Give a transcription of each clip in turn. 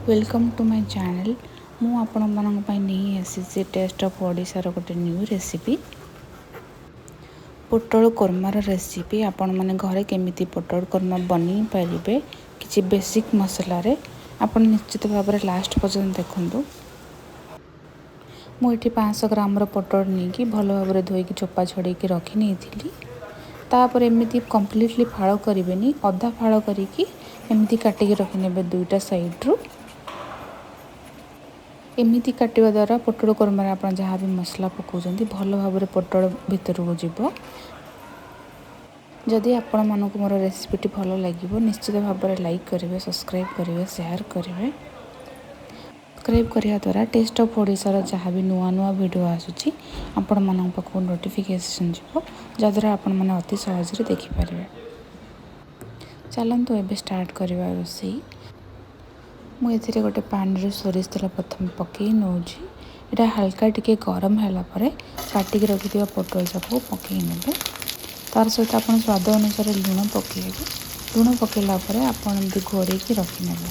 Welcome to my channel. ମୁଁ ଆପଣମାନଙ୍କ ପାଇଁ ନେଇ ଆସିଛି ଟେଷ୍ଟ ଅଫ୍ ଓଡ଼ିଶାର ଗୋଟେ ନ୍ୟୁ ରେସିପି, ପୋଟଳ କୋରମାର ରେସିପି। ଆପଣମାନେ ଘରେ କେମିତି ପୋଟଳ କୋରମା ବନେଇ ପାରିବେ କିଛି ବେସିକ୍ ମସଲାରେ, ଆପଣ ନିଶ୍ଚିତ ଭାବରେ ଲାଷ୍ଟ ପର୍ଯ୍ୟନ୍ତ ଦେଖନ୍ତୁ। ମୁଁ ଏଠି 500 ଗ୍ରାମର ପୋଟଳ ନେଇକି ଭଲ ଭାବରେ ଧୋଇକି ଚୋପା ଛଡ଼େଇକି ରଖି ନେଇଥିଲି। ତାପରେ ଏମିତି କମ୍ପ୍ଲିଟଲି ଫାଳ କରିବେନି, ଅଧା ଫାଳ କରିକି ଏମିତି କାଟିକି ରଖିନେବେ ଦୁଇଟା ସାଇଡ଼୍ରୁ। ଏମିତି କାଟିବା ଦ୍ୱାରା ପୋଟଳ କୋରମାରେ ଆପଣ ଯାହା ବି ମସଲା ପକାଉଛନ୍ତି, ଭଲ ଭାବରେ ପୋଟଳ ଭିତରକୁ ଯିବ। ଯଦି ଆପଣମାନଙ୍କୁ ମୋର ରେସିପିଟି ଭଲ ଲାଗିବ, ନିଶ୍ଚିତ ଭାବରେ ଲାଇକ୍ କରିବେ, ସବସ୍କ୍ରାଇବ୍ କରିବେ, ସେୟାର କରିବେ। ସବସ୍କ୍ରାଇବ୍ କରିବା ଦ୍ୱାରା ଟେଷ୍ଟ ଅଫ୍ ଓଡ଼ିଶାର ଯାହା ବି ନୂଆ ନୂଆ ଭିଡ଼ିଓ ଆସୁଛି, ଆପଣମାନଙ୍କ ପାଖକୁ ନୋଟିଫିକେସନ୍ ଯିବ, ଯାହାଦ୍ୱାରା ଆପଣମାନେ ଅତି ସହଜରେ ଦେଖିପାରିବେ। ଚାଲନ୍ତୁ ଏବେ ଷ୍ଟାର୍ଟ କରିବା ରୋଷେଇ। ମୁଁ ଏଥିରେ ଗୋଟେ ପାଣିରେ ସୋରିଷ ତେଲ ପ୍ରଥମେ ପକାଇ ନେଉଛି। ଏଇଟା ହାଲକା ଟିକେ ଗରମ ହେଲା ପରେ କାଟିକି ରଖିଥିବା ପୋଟଳ ଯାକକୁ ପକାଇ ନେବେ। ତାର ସହିତ ଆପଣ ସ୍ୱାଦ ଅନୁସାରେ ଲୁଣ ପକାଇବେ। ଲୁଣ ପକାଇଲା ପରେ ଆପଣ ଏମିତି ଘୋଡ଼େଇକି ରଖିନେବେ।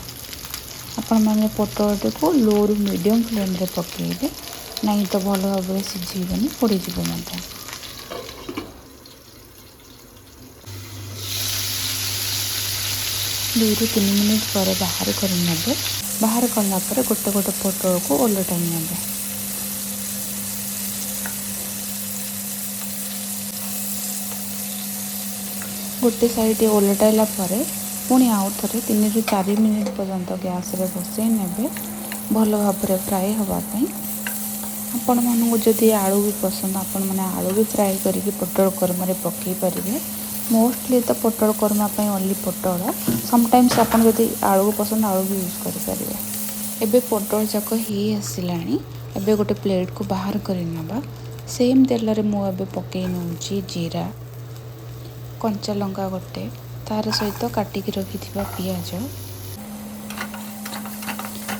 ଆପଣମାନେ ପୋଟଳଟିକୁ ଲୋରୁ ମିଡ଼ିୟମ୍ ଫ୍ଲେମ୍ରେ ପକାଇବେ, ନାଇଁ ତ ଭଲ ଭାବରେ ସିଝିବନି, ପୋଡ଼ିଯିବ ମଧ୍ୟ। 2ରୁ 3 ମିନିଟ୍ ପରେ ବାହାର କରିନେବେ। ବାହାର କଲା ପରେ ଗୋଟେ ଗୋଟେ ପୋଟଳକୁ ଓଲଟାଇ ନେବେ। ଗୋଟେ ସାଇଡ଼୍ ଓଲଟାଇଲା ପରେ ପୁଣି ଆଉ ଥରେ 3ରୁ 4 ମିନିଟ୍ ପର୍ଯ୍ୟନ୍ତ ଗ୍ୟାସ୍ରେ ବସାଇ ନେବେ, ଭଲ ଭାବରେ ଫ୍ରାଏ ହେବା ପାଇଁ। ଆପଣମାନଙ୍କୁ ଯଦି ଆଳୁ ବି ପସନ୍ଦ, ଆପଣମାନେ ଆଳୁ ବି ଫ୍ରାଏ କରିକି ପୋଟଳ କୋରମାରେ ପକାଇ ପାରିବେ। ମୋଷ୍ଟଲି ତ ପୋଟଳ କୋରମା ପାଇଁ ଓନ୍ଲି ପୋଟଳ। ସମଟାଇମ୍ସ ଆପଣ ଯଦି ଆଳୁ ପସନ୍ଦ, ଆଳୁ ବି ୟୁଜ୍ କରିପାରିବେ। ଏବେ ପୋଟଳ ଯାକ ହେଇ ଆସିଲାଣି। ଏବେ ଗୋଟେ ପ୍ଲେଟ୍କୁ ବାହାର କରି ନେବା। ସେମ୍ ତେଲରେ ମୁଁ ଏବେ ପକାଇ ନେଉଛି ଜିରା, କଞ୍ଚା ଲଙ୍କା ଗୋଟେ, ତାର ସହିତ କାଟିକି ରଖିଥିବା ପିଆଜ।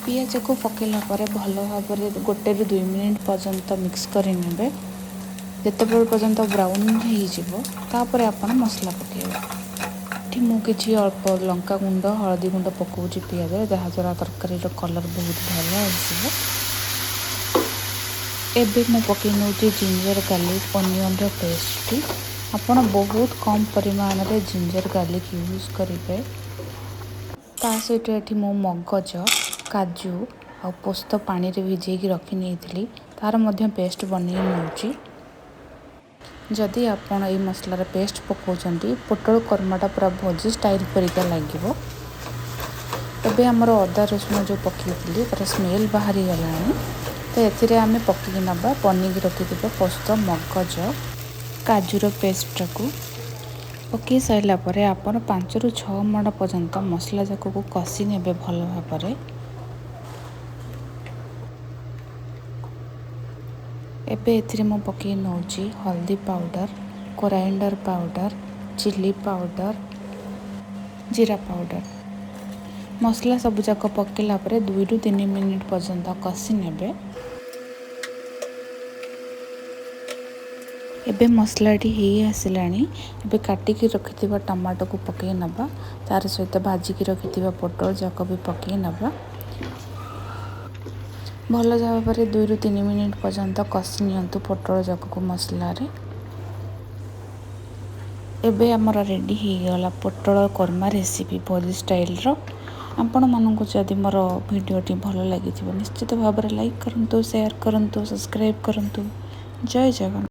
ପିଆଜକୁ ପକାଇଲା ପରେ ଭଲ ଭାବରେ 1ରୁ 2 ମିନିଟ୍ ପର୍ଯ୍ୟନ୍ତ ମିକ୍ସ କରିନେବେ, ଯେତେବେଳେ ପର୍ଯ୍ୟନ୍ତ ବ୍ରାଉନ୍ ହେଇଯିବ। ତାପରେ ଆପଣ ମସଲା ପକାଇବେ। ଏଠି ମୁଁ କିଛି ଅଳ୍ପ ଲଙ୍କା ଗୁଣ୍ଡ, ହଳଦୀ ଗୁଣ୍ଡ ପକାଉଛି ପିଆଜରେ, ଯାହାଦ୍ୱାରା ତରକାରୀର କଲର୍ ବହୁତ ଭଲ ଆସିବ। ଏବେ ମୁଁ ପକାଇ ନେଉଛି ଜିଞ୍ଜର ଗାର୍ଲିକ୍ ଅନିଅନ୍ର ପେଷ୍ଟଟି। ଆପଣ ବହୁତ କମ୍ ପରିମାଣରେ ଜିଞ୍ଜର ଗାର୍ଲିକ୍ ୟୁଜ୍ କରିବେ। ତା ସହିତ ଏଠି ମୁଁ ମଗଜ, କାଜୁ ଆଉ ପୋସ୍ତ ପାଣିରେ ଭିଜେଇକି ରଖି ନେଇଥିଲି, ତାର ମଧ୍ୟ ପେଷ୍ଟ ବନେଇ ନେଉଛି। ଯଦି ଆପଣ ଏଇ ମସଲାର ପେଷ୍ଟ ପକାଉଛନ୍ତି, ପୋଟଳ କୋରମାଟା ପୁରା ଭୋଜି ଷ୍ଟାଇଲ୍ ପରିକା ଲାଗିବ। ଏବେ ଆମର ଅଦା ରସୁଣ ଯେଉଁ ପକାଇଥିଲି, ତା'ର ସ୍ମେଲ୍ ବାହାରିଗଲାଣି। ତ ଏଥିରେ ଆମେ ପକାଇକି ନେବା ବନେଇକି ରଖିଥିବା ପୋସ୍ତ, ମଗଜ, କାଜୁର ପେଷ୍ଟଟାକୁ। ପକାଇ ସାରିଲା ପରେ ଆପଣ 5ରୁ 6 ମିନିଟ୍ ପର୍ଯ୍ୟନ୍ତ ମସଲା ଯାକକୁ କଷି ନେବେ ଭଲ ଭାବରେ। ଏବେ ଏଥିରେ ମୁଁ ପକାଇ ନେଉଛି ହଳଦୀ ପାଉଡ଼ର, କୋରାଇଣ୍ଡର ପାଉଡ଼ର, ଚିଲି ପାଉଡ଼ର, ଜିରା ପାଉଡ଼ର। ମସଲା ସବୁଯାକ ପକାଇଲା ପରେ 2ରୁ 3 ମିନିଟ୍ ପର୍ଯ୍ୟନ୍ତ କଷି ନେବେ। ଏବେ ମସଲାଟି ହେଇ ଆସିଲାଣି। ଏବେ କାଟିକି ରଖିଥିବା ଟମାଟୋକୁ ପକାଇ ନେବା। ତାର ସହିତ ଭାଜିକି ରଖିଥିବା ପୋଟଳ ଯାକ ବି ପକାଇ ନେବା। ଭଲ ଭାବରେ 2ରୁ 3 ମିନିଟ୍ ପର୍ଯ୍ୟନ୍ତ କଷି ନିଅନ୍ତୁ ପୋଟଳ ଯାକକୁ ମସଲାରେ। ଏବେ ଆମର ରେଡ଼ି ହେଇଗଲା ପୋଟଳ କୋରମା ରେସିପି, ଭୋଜି ଷ୍ଟାଇଲ୍ର। ଆପଣମାନଙ୍କୁ ଯଦି ମୋର ଭିଡ଼ିଓଟି ଭଲ ଲାଗିଥିବ, ନିଶ୍ଚିତ ଭାବରେ ଲାଇକ୍ କରନ୍ତୁ, ସେୟାର କରନ୍ତୁ, ସବସ୍କ୍ରାଇବ୍ କରନ୍ତୁ। ଜୟ ଜଗନ୍ନାଥ।